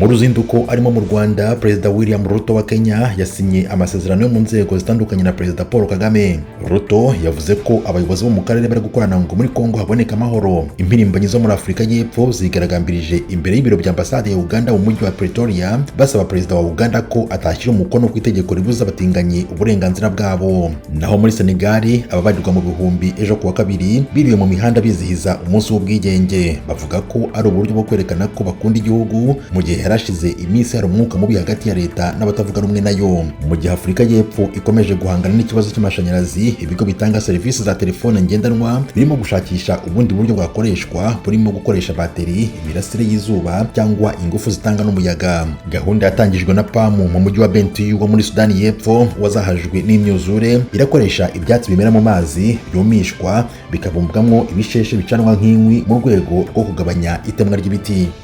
Mu ruzinduko arimo mu Rwanda, Perezida William Ruto wa Kenya yasinye amasezerano yo mu nzego zitandukanye na Perezida Paul Kagame. Ruto yavuze ko abayobozi bo mu karere bari gukorana ngo muri Kongo haboneke amahoro. Impirimbanyi zo muri Afurika y'Epfo zigaragambirije imbere y'ibiro bya ambasade ya Uganda mu mujyi wa Pretoria, basaba perezida wa Uganda ko atashyira umukono ku itegeko ribuza abatinganyi uburenganzira bwabo. Naho muri Senegal, ababarirwa mu bihumbi ejo kuwa kabiri biriwe mu mihanda bizihiza umunsi w'ubwigenge, bavuga ko ari uburyo bwo kwerekana ko bakunda igihugu, mu gihe yarashize iminsi hari umwuka mubi hagati ya leta n'abatavuga rumwe nayo. Mu gihe Afurika y'Epfo ikomeje guhangana n'ikibazo cy'amashanyarazi, ibigo bitanga serivisi za telefone ngendanwa birimo gushakisha ubundi buryo bwakoreshwa, burimo gukoresha bateri, imirasire y'izuba cyangwa ingufu zitanga n'umuyaga. Gahunda yatangijwe na PAM mu mujyi wa Bentiu wo muri Sudani y'Epfo wazahajwe n'imyuzure irakoresha ibyatsi bimera mu mazi byumishwa bikabumbwamo ibisheshe bicanwa nk'inkwi mu rwego rwo kugabanya itemwa ry'ibiti.